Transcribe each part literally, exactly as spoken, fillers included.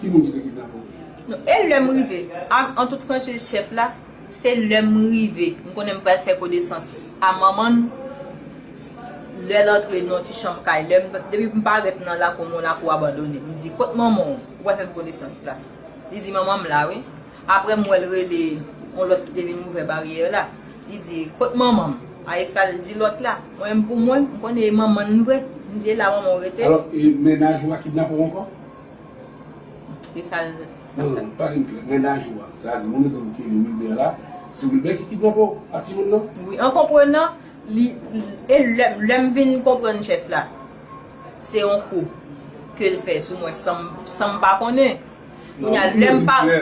Ki moun ki te kidnape w? Non, e lè m rive, an, an tout franchiz chèf la, se lè m rive, m konnen m pral fè konesans a manman l, lè l antre nan yon ti chanm kay, lè m, depi m parèt nan lakou, yon lakou abandone, m di, "Kot manman w?" Ou pral fè m konesans la. Li di, "Manman m la, wi." Apre, m wè l rele yon lòt ki te vin ouvè baryè la. Li di, "Kot manman m?" A, e sa l di lòt la. Mwen, pou mwen, m konnen e manman l vre. M di, "E la manman w rete?" Alò, e mennaj ou a kidnape w ankò? Se sa l. Non, non, tande m klè. Mennaj ou a, sa di, moun yo di m ke le Wilbert la, se Wilbert ki kidnape w a timoun nan? Wi, an konprenan, li, e lè, lè m vin konprann chèf la, se yon kou ke l fè sou mwen san m, san m pa konnen. Kounye a, lè m pa. Lè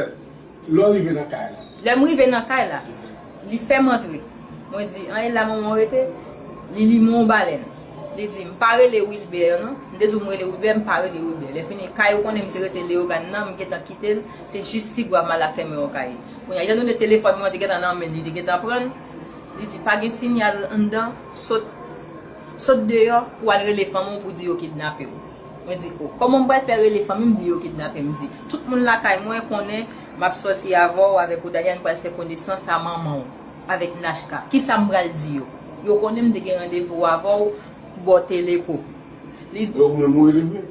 w rive nan kay la. Lè m rive nan kay la, li fè m antre. Mwen di, "An, e la manman w rete?" Li li mwen yon balèn. Li di, "M pa rele Wilbert, non." M te di w, "M rele Wilbert, m pa rele Wilbert." Lè fini, kay ou konnen m te rete Leyogàn nan, m gentan kite l. Se jis ti bwa m al ap fèmen yon kay. Kounye a, etandone telefòn mwen te gentan nan men l, li te gentan pran l. Li di, "Pa gen siyal anndan, sot, sot deyò pou w al rele fanmi w pou di yo kidnape w." Mwen di, "O, kòman m pral fè rele fanmi m di yo kidnape m?" M di, "Tout moun lakay mwen konnen m ap sòti avè w, avèk Odania, n pral fè konesans a manman w, avèk Nachka. Kisa m pral di yo? Yo konnen m te gen randevou avè w bò Teleko." Li. Yo konnen m rele vre?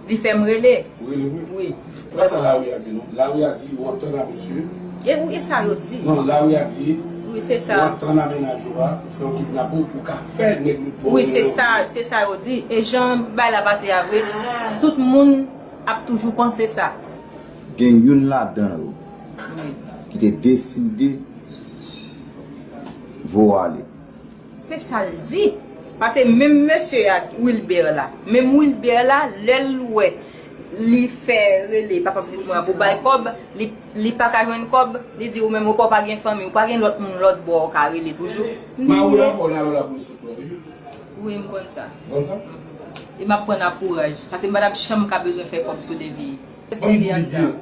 Li fè m rele. Ou rele vre? Wi. Se pa sa lari a di, non. Lari a di, ou antann a mesye. E wi, e sa yo di. Non, lari a di, wi, se sa. Ou antann a mennaj ou a, ou fè yo kidnape w, ou ka fè nèg yo pran. Wi, se sa, se sa yo di. E jan bay la pase a vre, tout moun ap toujou panse sa. Gen youn ladan yo, wi, ki te deside voye w ale. Se sa l di. Paske menm mesye a, Wilbert la, menm Wilbert la, lè l wè li fè rele papa pitit mwen an pou bay kòb, li, li pa ka jwenn kòb, li di, "Ou menm, ou pa gen fanmi, ou pa gen lòt moun lòt bò ou ka rele toujou?" M di, "Wi." Wi, m konn sa. Konn sa? E m ap pran ak kouraj, paske m pa t ap janm ka bezwen fè kòb sou Levi. Ban m di w byen.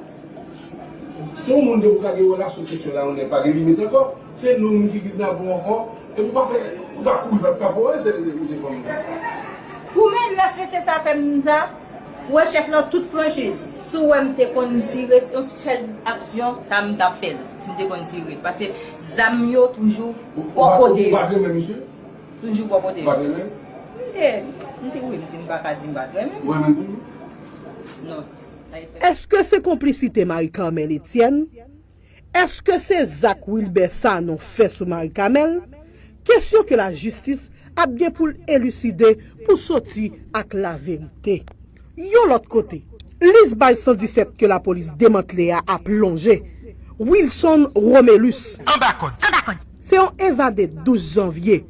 Si yon moun depi w ka gen relasyon seksyèl a yon nèg pa gen limit ankò, se nonm ki kidnape w ankò, epi w pa fè, ou ta kouri pa t ka fè w anyen, se, se, se fanm nan. Pou menas mesye sa fè m di sa, ou wè chèf lan tout franchiz, si w wè m te konn tire, se yon sèl aksyon, sa m t ap fè l, si m te konn tire. Paske zam yo toujou bò kote yo. Ou pa t renmen misye? Toujou bò kote yo. Ou pa t renmen? M te, m te, wi, m di m pa ka di m pa t renmen. Ou renmen l toujou? Non. Èske se konplisite Marie Carmelle Etienne? Èske se zak Wilbert Sanon fè sou Marie Carmelle? Kesyon ke lajistis ap gen pou l eliside pou soti ak laverite. Yon lòt kote, lis bay san disèt ke lapolis demantle a ap lonje. Wilson Romelus. Anba kòd. Se yon evade douz janvye.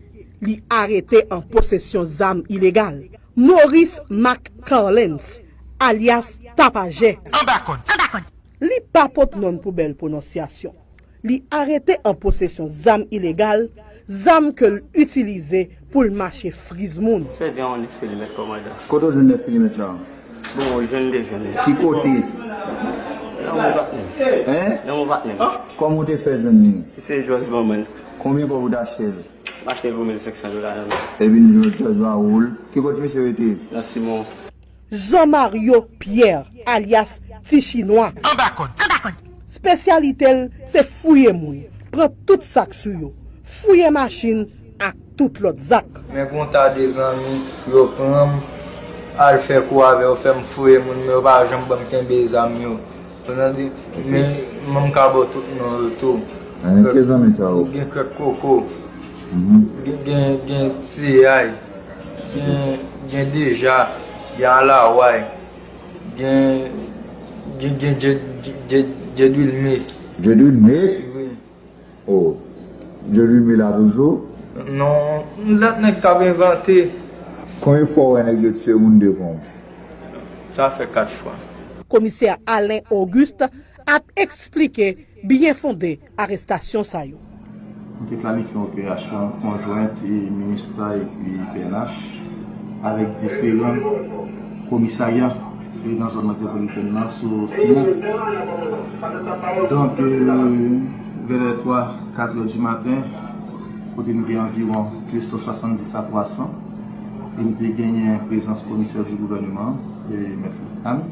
Li arete an posesyon zam ilegal. Maurice Marc Carlens, alyas Tapajè. Anba kòd. Li pa pot nonm pou bèl pwononsyasyon. Li arete an posesyon zam ilegal, zam ke l itilize pou l mache friz moun. Se gen yon nèf milimèt, kòmandan. Kote w jwenn nèf milimèt sa a? Bon, w jwenn de jwenn. Ki kote? Nan men patnè m. Hein? Nan men patnè m. Kòman w te fè jwenn li? Se Jòs ban mwen l. Konbyen kòb ou t achte l? M achte l pou mil senk san dola nan men. Epi l Jòs ba ou l. Ki kote misye rete? Nan Simon. Jean Mario Pierre, alyas Ti Chinwa. Anba kòd. Espesyalite l, se fouye moun, pran tout sa k sou yo, fouye machin ak tout lòt zak. Men gon ta de zanmi, yo pran m, al fè kou avè yo, fè m fouye moun, men yo pa janm ban m kenbe zam yo. Ou tande? Men, men m ka ba w tout non yo tou. Anyen ke zanmi sa yo? Gen Krèk Koko. Mhm. Gen, gen, gen Tiyay. Gen, gen Deja. Gen Alaway. Gen, gen, gen Djed-, Djed-, Djedwilme. Djedwilme? Wi. Oh, Djedwilme la toujou? Non, lòt nèg k ap envante. Konbyen fwa w wè nèg yo tiye moun devan w? Sa fè kat fwa. Komisè Alain Auguste ap eksplike byenfonde arestasyon sa yo. Nou te planifye yon operasyon konjwent e MINUSTAH epi P N H avèk diferan komisarya ki nan zòn metwopolitèn nan sou Simon. Donk, euh, vè lè twa, kat è di maten, kote nou gen anviwon de san swasanndis a twa san, e nou te genyen prezans komisè di gouvènman, e mèt Anne.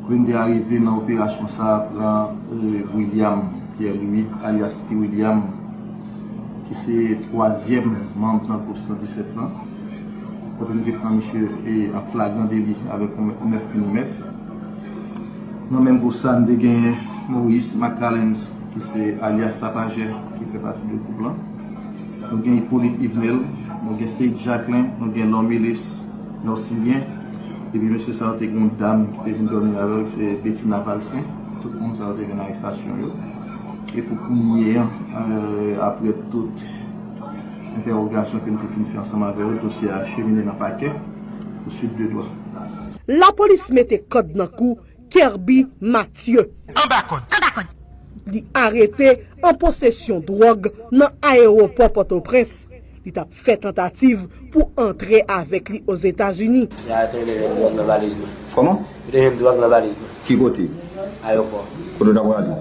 Blende a rive nan operasyon sa a pran, eh, William Pierre Louis, alyas Ti William, ki se twazyèm manm nan gwoup san disèt lan, kote nou te pran misye, eh, an flagran deli avèk yon nèf milimèt. Nan menm gwoup sa, nou te genyen Maurice Macalens, ki se alyas Tapajè, ki fè pati de gwoup lan. Nou gen Hippolyte Yvenel, nou gen Seid Jacquelin, nou gen Lormilis Norcilien. Epi mesye sa yo te gen yon dam ki te vin dòmi avè l, se Betina Valcin. Tout moun sa yo te jwenn arestasyon yo. E pou kounye a, eh, apre tout entèwogasyon ke nou te fin fè ansanm avè yo, dosye a achemine nan pakè pou suit de dwa. Lapolis mete kòd nan kou Kerby Mathieu. Anba kòd. Anba kòd. Li arete an posesyon dwòg nan ayewopò Pòtoprens. Li t ap fè tantativ pou antre avèk li Ozetazini. Yo te jwenn dwòg nan valiz mwen. Kòman? Yo te jwenn dwòg nan valiz mwen. Ki kote? Ayewopò. Kote w t ap prale?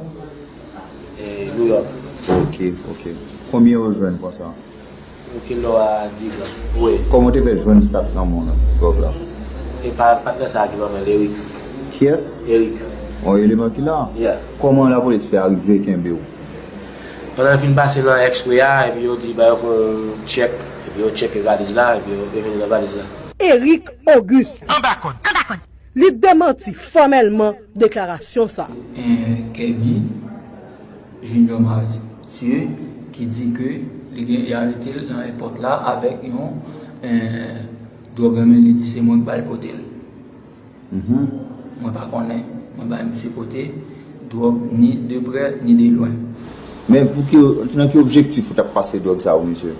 E, New York. Ok, ok. Konbyen yo jwenn konsa? Yon kilo a dis gram. Wi. Kòman w te fè jwenn sa k nan men w lan, dwòg la? E pa patnè sa a ki ban mwen l, Eric. Kiyès? Eric. Yon eleman ki la? Yeah. Kòman lapolis fè arive kenbe w? Pandan l fin pase nan Express a, epi yo di ba yo fè yon tchèk, epi yo tcheke valiz la, epi yo revini nan valiz la. Eric Auguste. Li demanti fòmèlman deklarasyon sa. Kerby Junior Mathieu ki di ke li gen, y arete l nan èpòt la avèk yon dwòg nan men l, li di se mwen k ba l pote l. Mwen pa konnen, mwen bay misye pote dwòg ni de prè ni de lwen. Men pou ki, nan ki objektif ou t ap pase dwòg sa pou misye?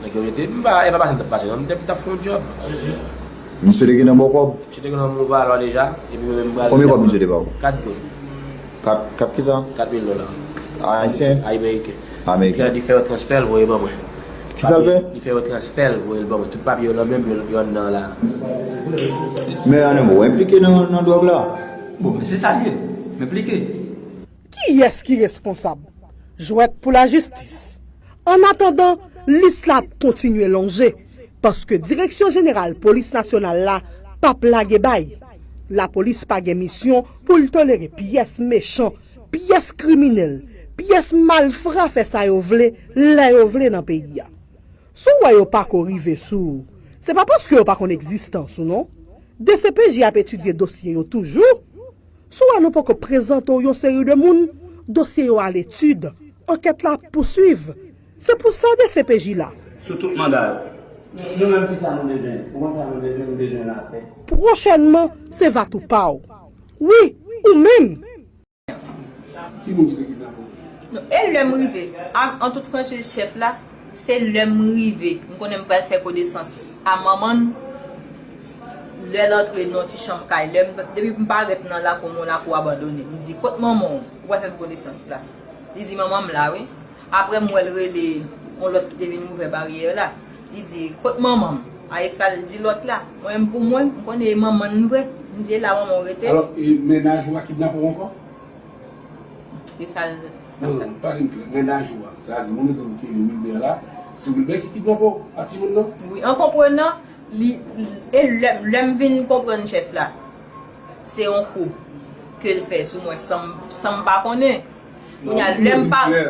Nan ki objektif? M pa, e pa pase m t ap pase non, m te t ap fè yon djòb. Misye te gentan ba w kòb? Misye te gentan ba m yon valè deja, epi mwen menm m pral. Konbyen kòb misye te ba w? Kat goud. Kat, kat kisa? Kat mil dola. Ayisyen? Ameriken. Ameriken. Li fè yon transfè, l voye ban mwen. Kisa l fè? Li fè yon transfè, l voye l ban mwen. Tout papye yo nan men m, yo, yo anndan la. Men ann, ou enplike nan, nan dwòg la? Bon, men se sa l ye. M enplike. Kiyès ki responsab? Jwèt pou lajistis. Annatandan, lis la ap kontinye lonje, paske Direksyon Jeneral Polis Nasyonal la p ap lage bay. Lapolis pa gen misyon pou l tolere pyès mechan, pyès kriminèl, pyès malfra fè sa yo vle, lè yo vle nan peyi a. Si w wè yo pako rive sou ou, se pa paske yo pa konn egzistans ou non. D C P J ap etidye dosye yo toujou. Si w wè nou poko prezante w yon seri de moun, dosye yo aletid, ankèt la ap pouswiv. Se pou sa D C P J la. Sou tout manda yo. Nou menm kisa nou bezwen? Ou konn sa nou bezwen? Nou bezwen lapè. Pwochènman, se va tou pa w. Wi, ou menm! Ki moun ki te kidnape w? Non, e lè m rive, an, an tout franchiz chèf la, se lè m rive, m konnen m pral fè konesans a manman l, lè l antre nan yon ti chanm kay, lè m, depi m parèt nan lakou m, yon lakou abandone, m di, "Kot manman w? Ou pral fè m konesans la." Li di, "Manman m la, wi." Apre m wè l rele yon lòt ki te vin ouvè baryè la. Li di, "Kot manman m?" A e sa l di lòt la. Mwen menm pou mwen, m konnen e manman l vre. M di, "E la manman w rete?" Alò, e mennaj ou a kidnape w ankò? E sa l. Non, non, tande m klè. Mennaj ou a, sa di moun yo di m ke Wilbert la, se Wilbert ki kidnape w, pa timoun nan? Wi, an konprenan, li, e lè, lè m vin konprann chèf la, se yon kou ke l fè sou mwen san m, san m pa konnen. Kounye a, lè m pa. Lè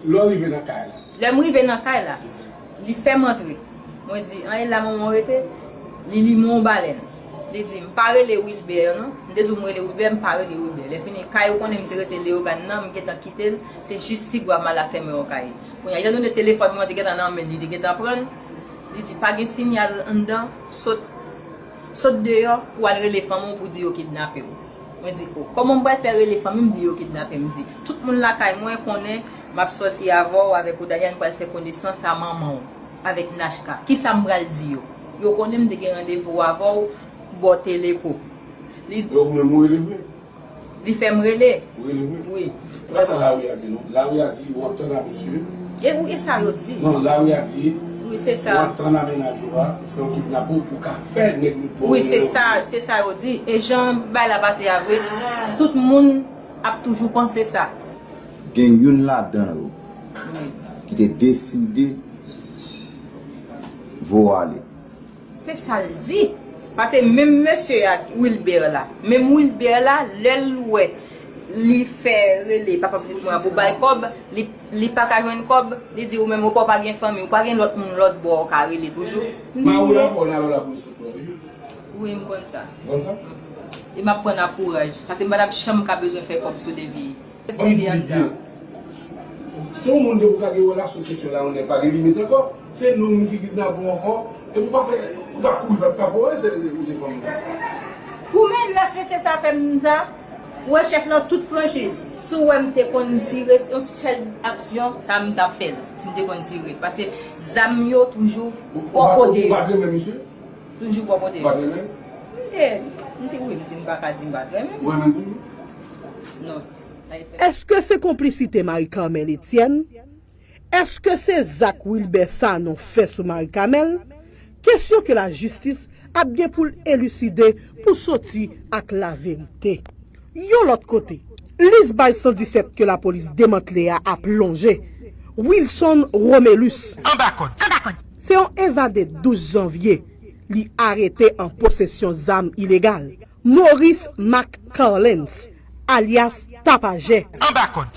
w rive nan kay la. Lè m rive nan kay la, li fè m antre. Mwen di, "An, e la manman w rete?" Li li mwen yon balèn. Li di, "M pa rele Wilbert non." M te di w m rele Wilbert, m pa rele Wilbert. Lè fini, kay ou konnen m te rete Leyogàn nan, m gentan kite l, se jis ti bwa m al ap fèmen yon kay. Kounye a, etandone telefòn mwen te gentan nan men l, li te gentan pran l. Li di, "Pa gen siyal anndan, sot, sot deyò pou w al rele fanmi w pou di yo kidnape w." Mwen di, "O, kòman m pral fè rele fanmi m di yo kidnape m?" M di, "Tout moun lakay mwen konnen m ap sòti avè w, avèk Odania, n pral fè konesans a manman w, avèk Nachka. Kisa m pral di yo? Yo konnen m te gen randevou avè w bò Teleko." Li. Yo, ou menm ou rele vre? Li fè m rele. Ou rele vre? Wi. Se pa sa lari a di non. Lari a di ou ap tann a misye. E wi, e sa yo di. Non, lari a di Wi, se ou sa. Ap tann a mennaj ou a pou fè yo kidnape w pou ka fè nèg nou pran. Wi, se sa, se sa yo di. E jan bay la pase a vre, tout moun ap toujou panse sa. Gen youn ladan yo Wi. ki te deside voye w ale. Se sa l di. Pase menm mesye a, Wilbert la, menm Wilbert la, lè l wè li fè rele papa pitit mwen an pou bay kòb, li, li pa ka jwenn kòb, li di ou menm ou pa, w pa gen fanmi, ou pa gen lòt moun lòt bò w ka rele toujou. M di, Mawoula, wi. Kò nan lò la pou sou kò, wi. Wi, m konn sa. Konn sa? E m ap pran ak kouraj, pase m pa t ap janm ka bezwen fè kòb sou Devi. Ban m di w byen. Se yon moun depi w ka gen relasyon seksyèl a yon nèg pa gen limit ankò. Se nonm ki kidnape w ankò. Epi w pa fè, ou t ap kouri pa t ka fè w, se, ou se fanm nan. Pou menas mesye sa fè m sa, ou wè chèf lan tout franchiz. Si w wè m te konn tire, se yon sèl aksyon, sa m t ap fè l. Si m te konn tire. Pase zam yo toujou bò kote yo. Ou pa t renmen misye? Toujou bò kote yo. Ou pa t renmen? M te, m te, wi, m di m pa ka di m pa t renmen. Ou renmen toujou? Non. Èske se konplisite Marie Carmelle Etienne? Èske se zak Wilbert Sanon fè sou Marie Carmelle? Kesyon ke lajistis ap gen pou l eliside pou soti ak laverite. Yon lòt kote, lis bay san disèt ke lapolis demantle a ap lonje. Wilson Romelus. Anba kòd. Se yon evade douz janvye. Li arete an posesyon zam ilegal. Maurice Marc Carlens, alyas Tapajè. Anba kòd.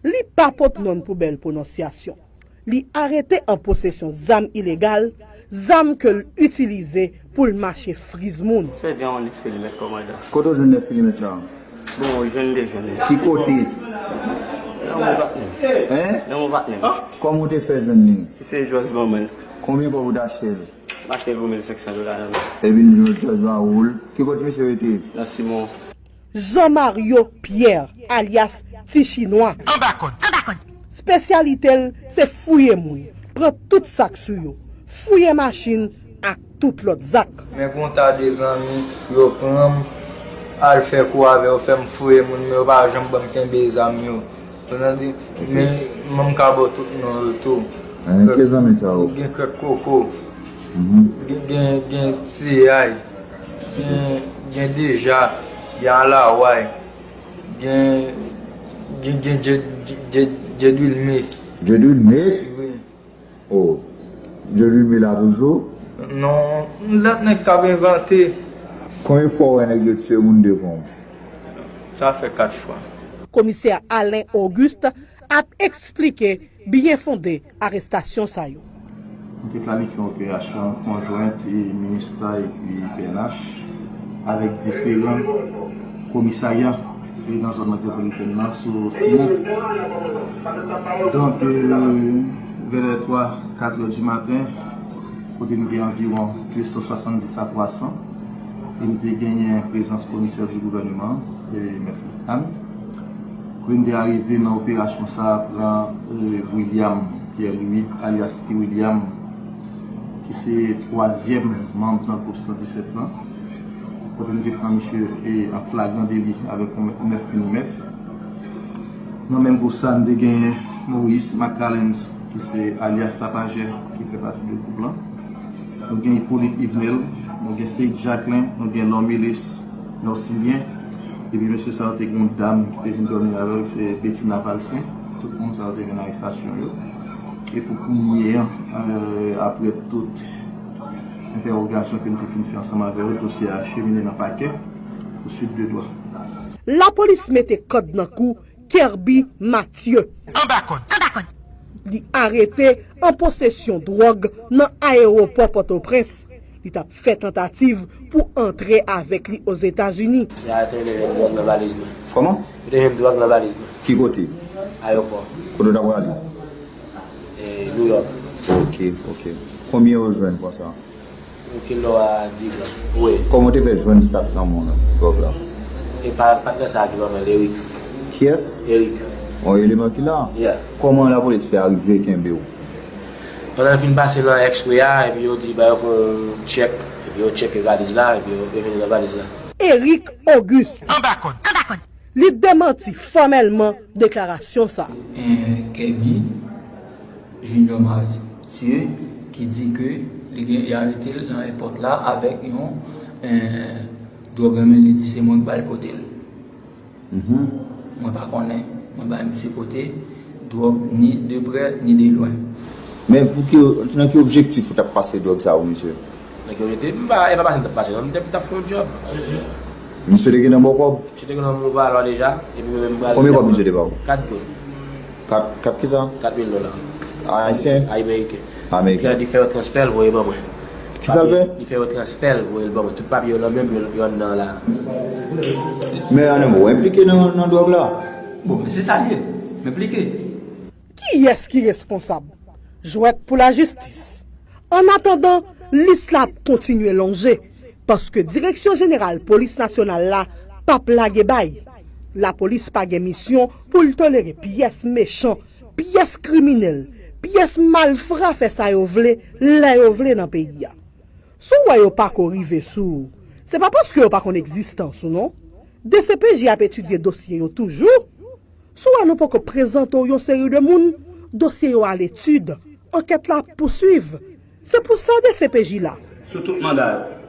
Li pa pot nonm pou bèl pwononsyasyon. Li arete an posesyon zam ilegal, zam ke l itilize pou l mache friz moun. Sèvi a yon lit filimèt, kòmandan. Kote w jwenn nèf filimèt sa a? Bon, jwenn de jwenn. Ki kote? Nan mon patnè m. Hein? Nan mon patnè m. Kòman w te fè jwenn li? Se Jòs ban mwen l. Konbyen kòb ou t achte l? M achte l pou mil senk san dola nan men. Epi l jòs ba ou l. Ki kote misye rete? Nan Simon. Jean Mario Pierre, alyas Ti Chinwa. Anba kòd. Espesyalite l se fouye moun, pran tout sa k sou yo, fouye machin ak tout lòt zak. Men gon ta de zanmi, yo pran m, al fè kou avè yo, fè m fouye moun, men yo pa janm ban m kenbe zam yo. Ou tande? Men, men m ka ba w tout non yo tou. Ki zanmi sa yo? Gen Krèk Koko. Gen, gen, gen Tiyay. Gen, gen Deja. Gen Alaway. Gen, gen, gen Djed-, Djed-, Djedwilme. Djedwilme? Wi. Oh, Djedwilme la toujou? Non, lòt nèg k ap envante. Konbyen fwa w wè nèg yo tiye moun devan w? Sa fè kat fwa. Komisè Alain Auguste ap eksplike byenfonde arestasyon sa yo. Nou te planifye yon operasyon konjwent e MINUSTAH epi P N H avèk diferan komisarya e nan zòn metwopolitèn nan sou Simon. Donk, euh, vè lè twa, kat è di maten, kote nou gen anviwon de san swasanndis a twa san, e nou te genyen prezans komisè di gouvènman, e mèt Anne. Kote nou te arive nan operasyon sa a, pran, e, William Pierre Louis, alyas Ti William, ki se twazyèm manm nan gwoup san disèt lan. Kote nou te pran misye, e, an flagran deli avèk yon nèf milimèt. Nan menm gwoup sa, nou te genyen Maurice Macalens, ki se alyas Tapajè, ki fè pati de gwoup lan. Nou gen Hippolyte Yvenel, nou gen Seid Jacquelin, nou gen Lòmilis Nòsilyen. Epi mesye sa yo te gen yon dam ki te vin dòmi avè l, se Betina Valcin. Tout moun sa yo te jwenn arestasyon yo. E pou kounye a, euh, apre tout entèwogasyon ke n te fin fè ansanm avè yo, dosye a achemine nan pakè pou suit de dwa. Lapolis mete kòd nan kou Kerby Mathieu. Anba kòd. Li arete an posesyon dwòg nan ayewopò Pòtoprens. Li t ap fè tantativ pou antre avèk li Ozetazini. Yo te jwenn dwòg nan valiz mwen. Kòman? Yo te jwenn dwòg nan valiz mwen. Ki kote? Ayewopò. Kote w t ap prale? E, New York. Ok, ok. Konbyen yo jwenn konsa? Yon kilo a dis gram. Wi. Kòman w te fè jwenn sa k nan men w lan, dwòg la? E pa, patnè sa a ki ban mwen l, Eric. Kiyès? Eric. Yon eleman ki la? Yeah. Kòman lapolis fè arive kenbe w? Pandan l fin pase nan èkspre a, epi yo di ba yo fè yon tchèk, epi yo tcheke valiz la, epi yo revini nan valiz la. Eric Auguste. Anba kòd. Li demanti fòmèlman deklarasyon sa. Kerby Junior Mathieu ki di ke li gen, y arete l nan èpòt la avèk yon, eh, dwòg nan men l, li di se mwen k ba l pote l. Mwen pa konnen, mwen bay misye pote dwòg ni de prè ni de lwen. Men pou ki, nan ki objektif ou t ap pase dwòg sa pou misye? Nèg yo rete, m pa, e pa pase m t ap pase, non, m te, m t ap fè yon djòb. Misye te gentan ba w kòb? Misye te gentan ba m yon valò deja, epi mwen menm m pral. Konbyen kòb misye te ba w? Kat goud. Kat, kat kisa? Kat mil dola. Ayisyen? Ameriken. Ameriken. Li fè yon transfè, l voye ban mwen. Kisa l fè? Li fè yon transfè, l voye l ban mwen. Tout papye yo nan men m, yo, yo anndan la. Men ann, ou enplike nan, nan dwòg la? Bon, men se sa l ye. M enplike. Kiyès ki responsab? Jwèt pou lajistis. Annatandan, lis la ap kontinye lonje, paske Direksyon Jeneral Polis Nasyonal la p ap lage bay. Lapolis pa gen misyon pou l tolere pyès mechan, pyès kriminèl, pyès malfra fè sa yo vle, lè yo vle nan peyi a. Si w wè yo pako rive sou ou, se pa paske yo pa konn egzistans ou non. D C P J ap etidye dosye yo toujou. Si w wè nou poko prezante w yon seri de moun, dosye yo al etid, ankèt la ap pouswiv. Se pou sa D C P J la. Sou tout manda yo.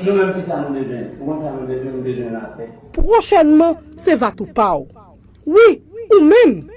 Nou menm ki sa nou bezwen? Ou konn sa nou bezwen? Nou bezwen lapè. Pwochènman, se va tou pa w. Wi, ou menm,